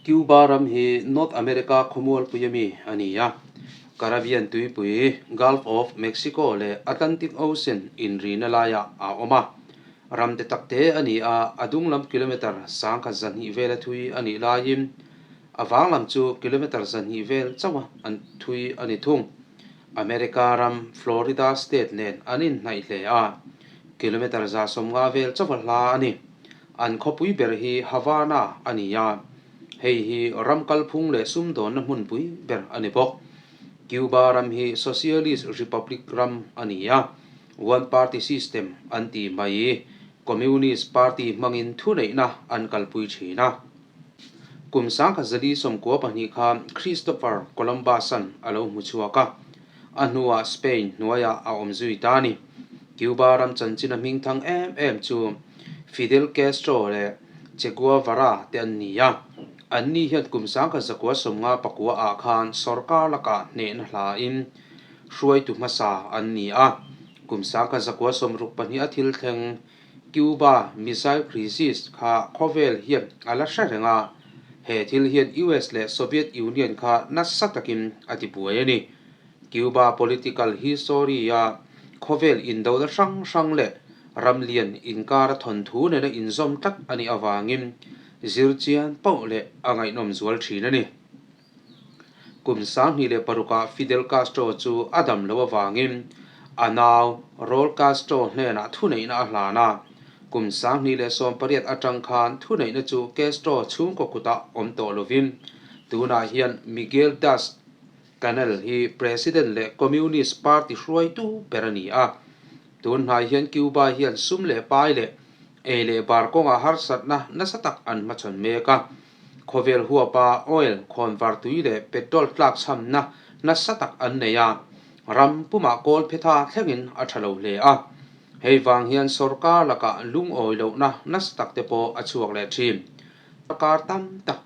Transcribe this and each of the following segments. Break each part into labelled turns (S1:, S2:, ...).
S1: Cuba ram hi North America khawmualpui ami a ni a, Caribbean tuipui, Gulf of Mexico leh Atlantic Ocean inrina laiah a awm a. Ram te tak te a ni a, a dung lam kilometre 1200 vela thui a nih laiin a vang lam chu kilometre 200 vel chauha an thui a ni thung. America ram Florida state nen an inhnaih hle a, kilometre 150 vel chauha hla a ni. An khawpui ber hi Havana a ni a, hei hi ram kalphung leh sumdawnna hmunpui ber a ni bawk. Cuba ram hi Socialist Republic ram a ni a, one party system an tih mai, Communist Party hmangin thuneihna an kalpui thin a. Kum 1992 khan Christopher Columbus-a'n a lo hmu chhuak a, a hnuah Spain hnuaiah a awm zui ta a ni. Cuba ram chanchin a hmingthang em em chu Fidel Castro leh Che Guevara te an ni a, anni hian kum 1959 ah khan sorkar lakah hnehna hlain hruaitu hmasa an ni a. Kum 1962 a thil thleng Cuba Missile Crisis kha khawvel hian a la hre reng a, he thil hian US leh Soviet Union kha nasa takin a tibuai a ni. Cuba political history-a khawvel indona hrang hrang leh ram lian inkara thawnthu nena inzawm tlat a nih avangin zirchian pauh leh a ngaihnawm zual thin a ni. Kum 2006ah Fidel Castro chu a dam loh avangin a nau Raul Castro hnenah thuneihna a hlan a. Kum 2018 atang khan thuneihna chu Castro chhungkaw kutah awm tawh lovin tunah hian Miguel Diaz Canel hi President leh Communist Party hruaitu ber a ni a. Tun hnai hian Cuba hian sum leh pai leh ei leh bar kawngah harsatna nasa tak an hmachhawn mek a. Khawvel huapa oil, khawnvar tui leh petrol tlakchhamna nasa tak an nei a, ram pumah kawl phetha thlengin a tha lo hle a. Hei vang hian sorkar lakah lungawi lohna nasa tak te pawh a chhuak leh thin. Sorkar tam tak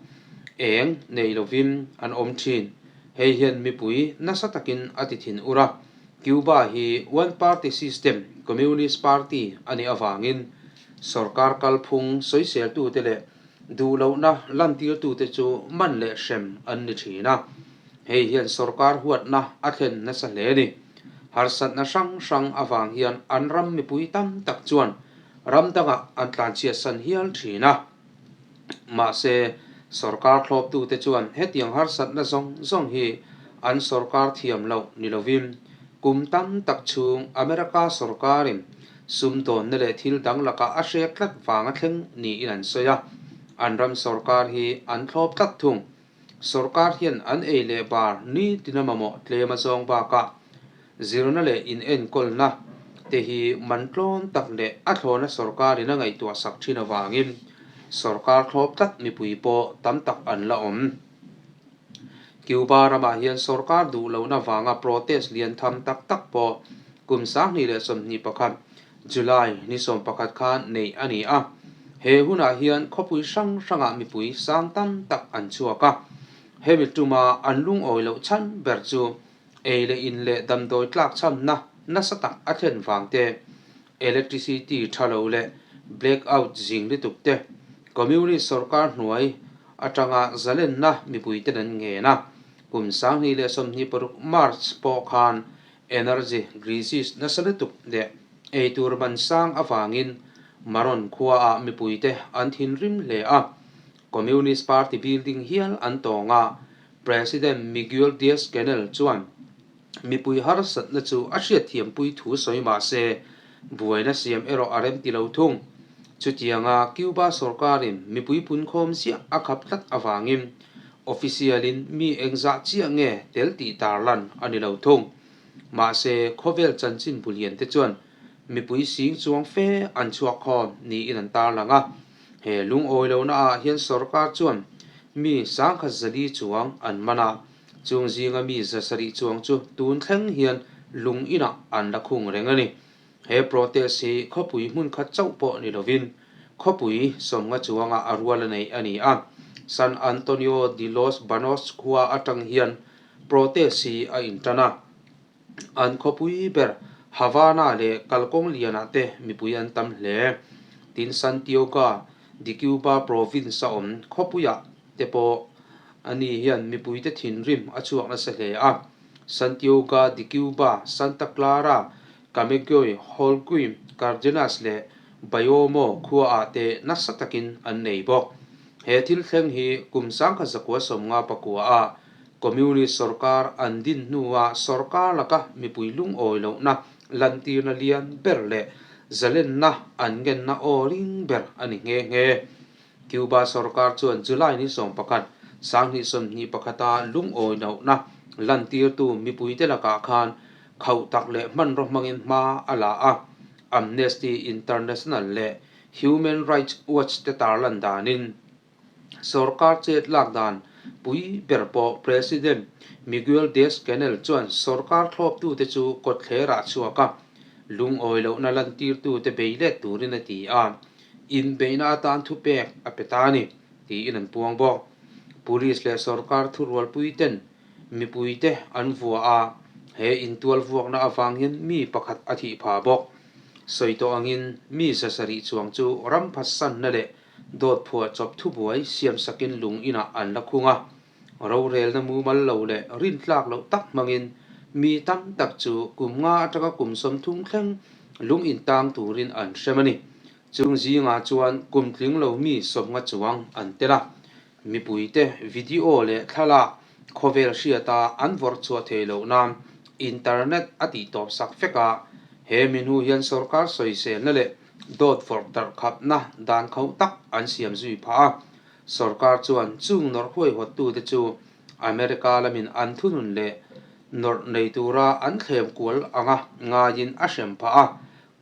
S1: eng nei lovin an awm thin. Hei hian mipui nasa takin a ti thin ur a. Cuba hi one party system, Communist Party, a nih avangin sorkar kalphung sawiseltute leh Duh lohna lantirtute chu man leh hrem an ni thin a, hei hian sorkar huatna a thlen nasa hle a ni. Harsatna hrang hrang avang hian an ram mipui tam tak chuan ram dangah an tlanchhiatsan hial thin a. Mahse, sorkar thlawptute chuan hetiang harsatna zawng zawng hi an sorkar thiam loh ni lovin kum tam tak chhung America sorkarin Sumdawnna leh thil dang lakah a hrek tlat vang a thleng niin an sawi a, an ram sorkar hi an thlawp tlat thung. Sorkar hian an ei leh bar nitin a mamawh tlem a zawng bakah zirna leh inenkawlna te hi man tlawn tak leh a thlawna sorkarin a ngaihtuah sak thin avangin sorkar thlawp tlat mipui pawh tam tak an la awm. Cuba ramah hian sorkar duh lohna vanga protest lian tham tak tak pawh kum 2021 July ni 11 khan neih a ni a. He hunah hian khawpui hrang hrangah mipui sang tam tak an chhuak a. Hemi tuma an lungawi loh chhan ber chu ei leh in leh damdawi tlak chhamna nasa tak a thlen vang te, electricity tha lo leh blackout zing lutuk te, Communist sorkar hnuai atanga zalenna mipuiten an ngen a. Kum 2026 March pawh khan energy crisis nasa lutuk leh eitur man sang avangin Maron khuaah mipuite an thinrim hle a, Communist Party building hial an tawng a, President Miguel Diaz-Canel chuan mipui harsatna chu a hriatthiampui thu sawi mah se, buaina siam erawh a rem ti lo thung. Chutianga Cuba sorkarin mipui punkhawm ziah a khap tlat avangin official-in mi engzah chiah nge tel tih tarlan a ni lo thung. Mahse, khawvel chanchin bulian te chuan mipui sing chuang fe an chhuak khawm niin an tarlang a. He lungawi lohnaah hian sorkar chuan mi 4,400 chuang an man a. Chung zinga mi 700 chuang chu tun thleng hian lung inah an la khung reng a ni. He protest hi khawpui hmun khat chauh pawh ni lovin khawpui 50 chuangah a rual a neih a ni a. San Antonio de los Banos khua atang hian protest hi a intan a. An khawpui ber Havana leh kalkawng lianah te mipui an tam hle. Tin Santiago de Cuba province a awm khawpuiah. te pawh ani hian mipuite thinrim a chhuak nasa hle a. Santiago de Cuba, Santa Clara, Camagüey, Holguín, Cardenas leh Bayamo khuaah te nasa takin an nei bawk. He thil thleng hi kum 1959 a Communist sorkar an din hnua sorkar laka mipui lungawi lohna lantirna lian ber leh zalenna an ngenna aw ring ber a ni nghe nghe. Cuba sorkar chuan July ni 11, 2021 a lungawi lohna lantirtu mipuite lakah khan khauh tak leh hmanraw hmangin hma a la a, Amnesty International leh Human Rights Watch te tarlan danin sorkar chet lak dan pui ber pawh President Miguel Diaz-Canel chuan sorkar thlawptute chu kawtthlerah chhuak a, lungawi lohna lantirtute bei let turin a ti a, inbeihna atan thupek a pe ta a ni, tiin an puang bawk. Police leh sorkar thurualpuiten mipuite an vua a, he intual vuakna avang hian mi pakhat a thih phah bawk. Sawi tawh angin mi zasarih chuang chu ram phatsanna leh dawt phuah chawp thubuai siamsakin lung inah an la khung a. Rorelna mumal lo leh rintlak loh tak hmangin mi tam tak chu kum nga atanga kum 30 thleng lung intang turin an hrem a ni. Chung zingah chuan kum tling lo mi 50 chuang an tel a. Mipuite video leh thlalak khawvel hriata an vawrh chhuah thei loh nan internet a tihtawp sak vek a, he mi hnu hian sorkar sawiselna leh dawt vawrh darh khapna dan khauh tak an siam zui phah a. Sorkar chuan chung nawrh huaihawttute chu America lamin an thunun leh nawrh nei tura an thlem kual anga ngaiin a hrem phah a,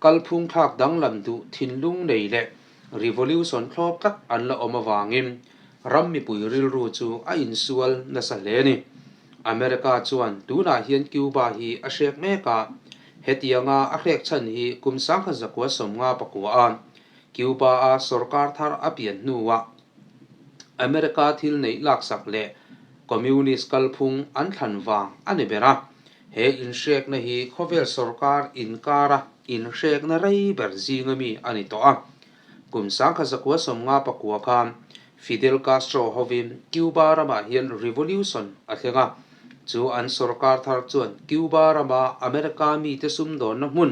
S1: Kalphung thlak danglam duh thinlung nei leh revolution thlawp tlat an la awm avangin ram mipui rilru chu a insual nasa hle a ni. America chuan tunah hian Cuba hi a hrek mek a, hetianga a hrek chhan hi kum 1959 a Cuba-a sorkar thar a pian hnuah America thil neih laksak leh Communist kalphung an thlan vang a ni ber a. He inhrekna hi khawvel sorkar inkara inhrekna rei ber zinga mi a ni tawh a. Kum 1959 khan Fidel Castro hovin Cuba ramah hian revolution a thleng a, chu an sorkar thar chuan Cuba rama America mite sumdawnna hmun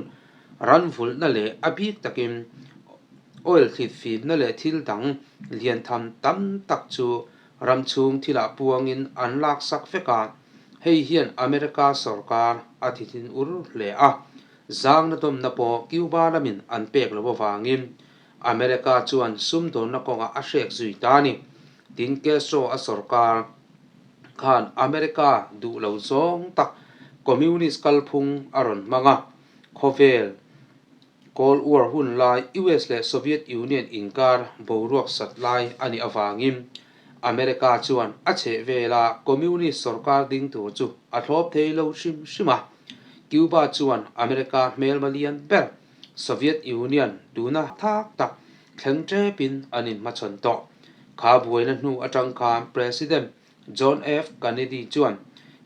S1: ran vulhna leh a bik takin oil thlitfimna leh thil dang lian tham tam tak chu Ram chhung thilah puangin an laksak vek a, hei hian America sorkar a thithin ur hle a. Zangna dawmna pawh Cuba lamin an pek loh avangin America chuan sumdawnna kawngah a hrek zui ta a ni. Tin, Castro a sorkar khan America duh lo zawng tak Communist kalphung a rawn hmang a, khawvel Cold War hun lai US leh Soviet Union inkar boruak sat lai a nih avangin America chuan a chhehvela Communist sorkar ding tur chu a thlawp thei lo hrim hrim a. Cuba chuan America hmelma lian ber Soviet Union tuna thak tak thleng tepin an inhmachhawn tawh. Kha buaina hnu atang khan President John F. Kennedy chuan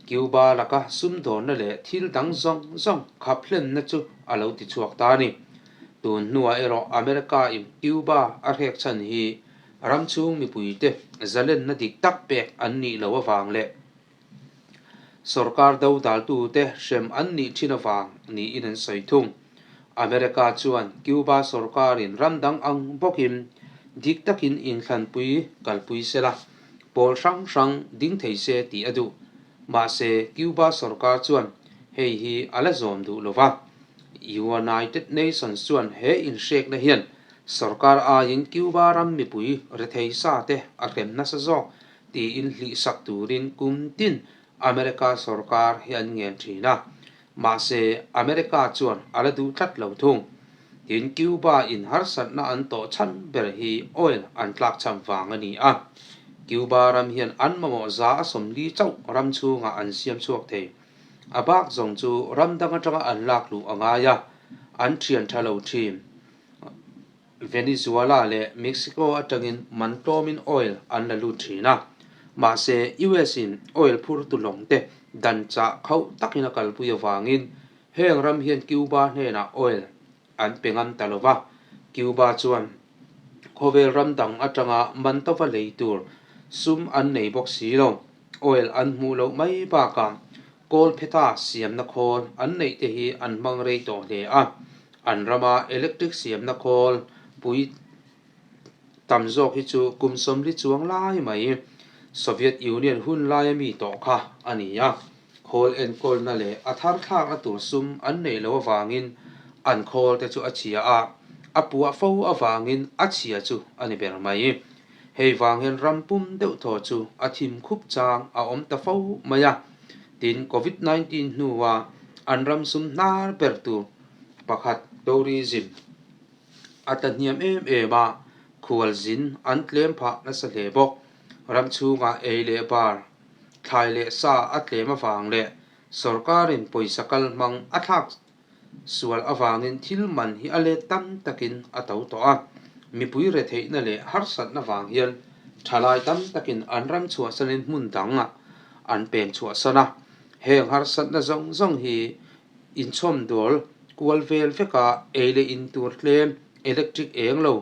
S1: Cuba laka sumdawnna leh thil dang zawng zawng khap hlenna chu a lo ti chhuak ta a ni. Tun hnuah erawh America-in Cuba a hrek chhan hi ram chhung mipuite zalenna dik tak pek an nih loh avang leh sorkar dodaltute hrem an nih thin avang niin an sawi thung. America chuan Cuba sorkarin ram dang ang bawkin dik takin inthlanpui kalpui sela, Pawl hrang hrang ding thei se tih a duh. Mahse, Cuba sorkar chuan hei hi a la zawm duh lo va. United Nations chuan he inhrekna hian sorkar aiin Cuba ram mipui rethei sa te a hrem nasa zawk tiin hlihsak turin kum tin America sorkar hi an ngen thin a. Mahse, America chuan a la duh tlat lo thung. Tin, Cuba in harsatna an tawh chhan ber hi oil an tlakchham vang a ni a. Cuba ram hian an mamawh za a 40 chauh ram chhungah an siam chhuak thei. A bak zawng chu ram dang atanga an lak luh a ngai a, an thian tha lo thin. Venezuela leh Mexico atangin man tlawmin oil an la lut thin a. Mahse, US in oil phurtu lawng te dan chah khauh takin a kalpui avangin Heng ram hian Cuba hnenah oil an pe ngam ta lo va, Cuba chuan khawvel ram dang atanga man tova lei tur Sum an nei bawk si lo. Oil an hmuh loh mai bakah kawlpheta siamna khawl an neih te hi an hmang rei tawh hle a. An rama electric siamna khawl pui tam zawk hi chu kum sawmli chuang lai mai Soviet Union hun laia mi tawh kha a ni a. Khawl enkawlna leh a thar thlakna tur sum an neih loh avangin an khawl te chu a chhia a, a puah fo avangin a chhia chu a ni ber mai. Hei vang hian ram pum deuh thaw chu a thim khup chang a awm ta fo mai a. Tin, Covid 19 hnua an ram sum hnar ber tur pakhat tourism a tla hniam em em a, khualzin an tlem phah nasa hle bawk. Ram chhungah ei leh bar, thlai leh sa a tlem avang leh sorkarin pawisa kal hmang a thlak sual avangin thil man hi a let tam takin a to tawh a. Mipui retheihna leh harsatna vang hian thalai tam takin an ram chhuahsanin hmun dangah an pen chhuahsan a. Heng harsatna zawng zawng hi inchhawmdawl kual vel veka ei leh in tur tlem, electric eng lo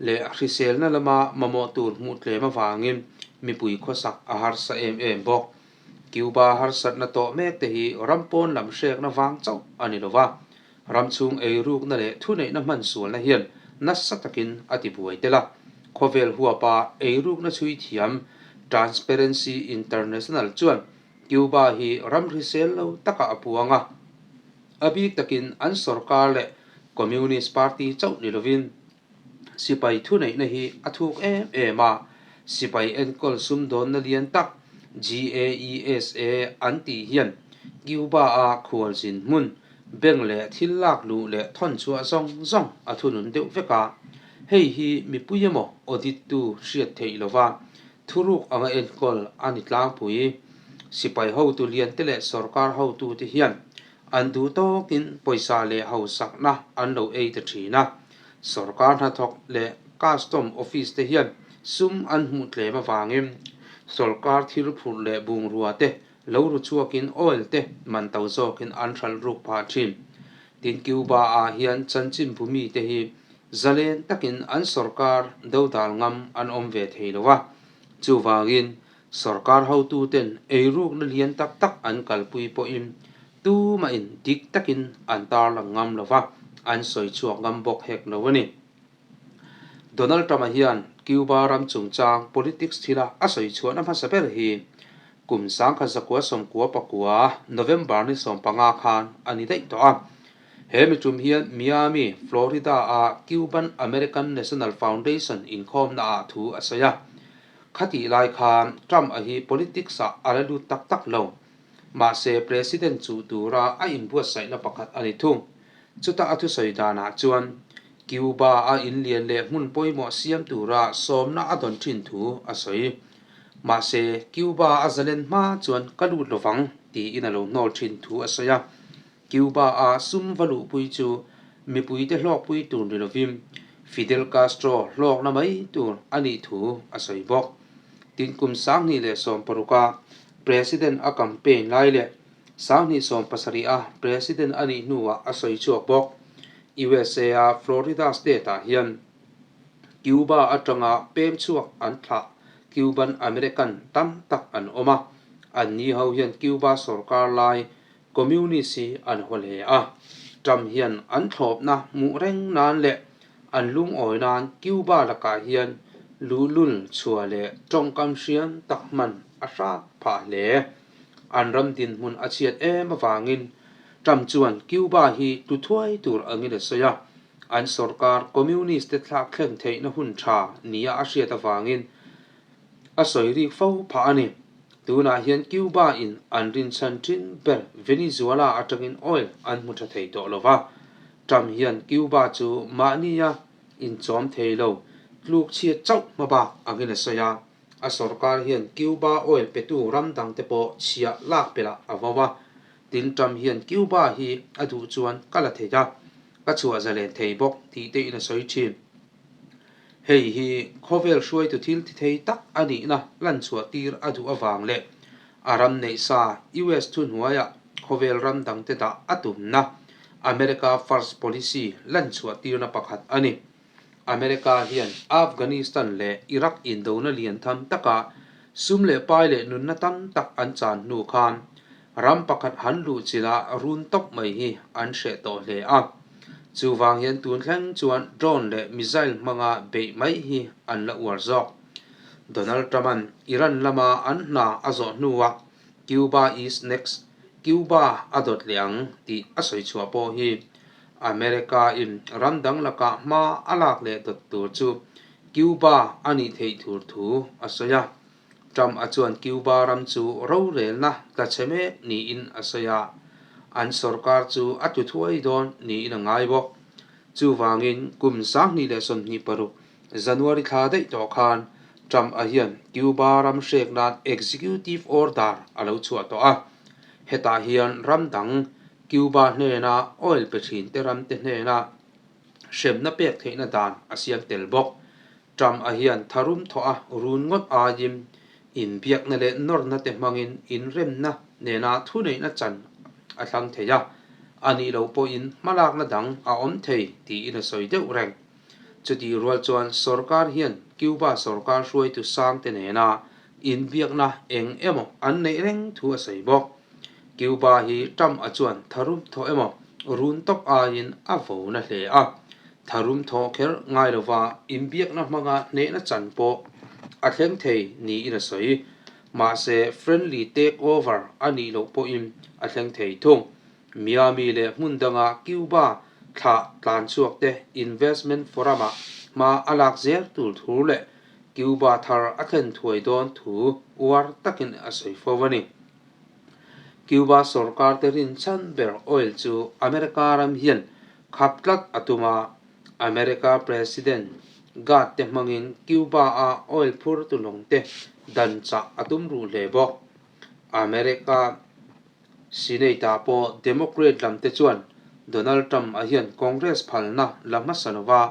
S1: leh hriselna lama mamawh tur hmuh tlem avangin mipui khawsak a harsa em em bawk. Cuba harsatna tawh mek te hi ram pawn lam hrekna vang chauh a ni lova, ram chhung eirukna leh thuneihna hman sualna hian nasa takin a ti buai tel a. Khawvel huapa eirukna chhui thiam Transparency International chuan Cuba hi ram hrisel lo takah a puang a, a bik takin an sorkar leh Communist Party chauh ni lovin Sipai thuneihna hi a thuk em em a, sipai enkawl sumdawnna lian tak GAESA an tih hian Cuba-a khualzin hmun, bank leh thil lak luh leh thawn chhuah zawng zawng a thunun deuh vek a. Hei hi mipui emaw audit tu hriat theih lova thuruk anga enkawl a ni tlangpui. Sipai hotu liante leh sorkar hotute hian An duh tawkin pawisa leh hausakna an lo ei ta thin a. Sorkar hnathawk leh custom office te hian sum an hmuh tlem avangin sorkar thil phurh leh bungrua te lo ru chhuakin oil te man to zawkin an hralh ruk phah thin. Tin Cuba ah hian chanchinbu mi te hi zalen takin an sorkar dodal ngam an awm ve thei lo a. Chuvangin Sorkar hotuten eirukna lian tak tak an kalpui pawhin tumahin dik takin an tarlang ngam lo va, an sawi chhuak ngam bawk hek lo a ni. Donald Trump-a hian Cuba ram chungchang politics thila a sawi chhuahna hmasa ber hi kum 1999 November ni 15 khan a ni daih tawh a. He mi tum hian Miami, Florida-a Cuban American National Foundation inkhawmnaah thu a sawi a. Khatih lai khan Trump a hi politics ah a la lut tak tak lo. Mahse President chuh tura a inbuatsaihna pakhat a ni thung. Chuta a thusawi danah chuan Cuba a inlian leh hmun pawimawh siam tura sawmna a dawn thin thu a sawi. Mahse Cuba a zalen hma chuan ka lut lovang tiin a lo hnawl thin thu a sawi a. Cuba-a sum va luhpui chu mipuite hlawkpui tur ni lovin Fidel Castro hlawkna mai tur a nih thu a sawi bawk. Tin kum 2016-a President a campaign lai leh 2017-a President a nih hnuah a sawi chhuak bawk. USA-a Florida state-ah hian Cuba atanga pem chhuak an thlah Cuban American tam tak an awm a, anni ho hian Cuba sorkar lai Communist hi an haw hle a, Trump hian an thlawpna hmuh reng nan leh an lungawi nan Cuba lakah hian luhlul chhuah leh tawngkam hriam tak hman a hrat phah hle. An ram dinhmun a chhiat em avangin Trump chuan Cuba hi tlu thuai tur angin a sawi a, an sorkar Communist te thlak thleng theihna hun tha nia a hriat avangin A sawi rik fo phah a ni. Tunah hian Cuba in an rinchhan thin ber Venezuela atangin oil an hmu tha thei tawh lo va. Trump hian Cuba chu mahnia inchawm thei lo tluk chhiat chauh hmabak angin a sawi a. A sorkar hian Cuba oil petu ram dangte pawh chhiah lak pelh a vo a. Tin Trump hian Cuba hi a duh chuan ka la thei a, ka chhuah zalen thei bawk tih te in a sawi thin. Hei hi khawvel hruaitu thil ti thei tak a nihna lan chhuah tir a duh avang leh a ram neih sa US thuhnuaiah khawvel ram dangte dah a tumna America First Policy lan chhuah tirna pakhat a ni. America hian Afghanistan leh Iraq indona lian tham takah. Sum leh pai leh nunna tam tak an chan hnu khan ram pakhat han luh chilh a run tawp mai hi an hreh tawh hle a. Chuvang hian tun thleng chuan drone leh missile hmanga beih mai hi an la uar zawk. Donald Trump-a'n Iran lama an hna a zawh hnuah Cuba is next, Cuba a dawt leh ang tih a sawi chhuah pawh hi America-in ram dang lakah hma a lak leh dawt tur chu Cuba a nih theih tur thu a sawi a. Trump-a chuan Cuba ram chu rorelna tla chhe mek niin a sawi a, an sorkar chu a tlu thuai dawn niin a ngai bawk. Chuvangin kum 2026 January thla daih tawh khan Trump-a hian Cuba ram hrek nan executive order a lo chhuah tawh a. Hetah hian ram dang Cuba hnena oil pe thinte ramte hnena hremna pek theihna dan a siam tel bawk. Trump-a hian tharum thawh a run ngawt aiin inbiakna leh nawrna te hmangin inremna nena thuneihna chan a thlang thei a, a nih loh pawhin hmalakna dang a awm thei tiin a sawi deuh reng. Chutih rual chuan sorkar hian Cuba sorkar hruaitu sangte nena inbiakna eng emaw an neih reng thu a sawi bawk. Cuba hi Trump-a chuan tharum thawh emaw run tawp aiin a vo na hle a, tharum thawh kher ngai lova inbiakna hmanga hnehna chan pawh a thleng thei niin a sawi. Mahse, friendly take over a nih loh pawhin a thleng thei thung. Miami leh hmun danga Cuba thlah tlan chhuak te investment forum-ah hma a lak zel tur thu leh Cuba thar a thlen thuai dawn thu uar takin a sawi fo a ni. Cuba sorkar te rinchhan ber oil chu America ram hian khap tlat a tum a, America President Guard te hmangin Cuba-a oil phur tu lawng te dan chah a tum ruh hle bawk. America Senate-ah pawh Democrat lam te chuan Donald Trump-a hian Congress phalna la hmasa lova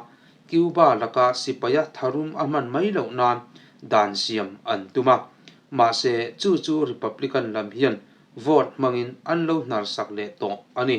S1: Cuba laka sipaia tharum a hman mai loh nan dan siam an tum a, mahse chu chu Republican lam hian vote hmangin an lo hnarsak leh tawh a ni.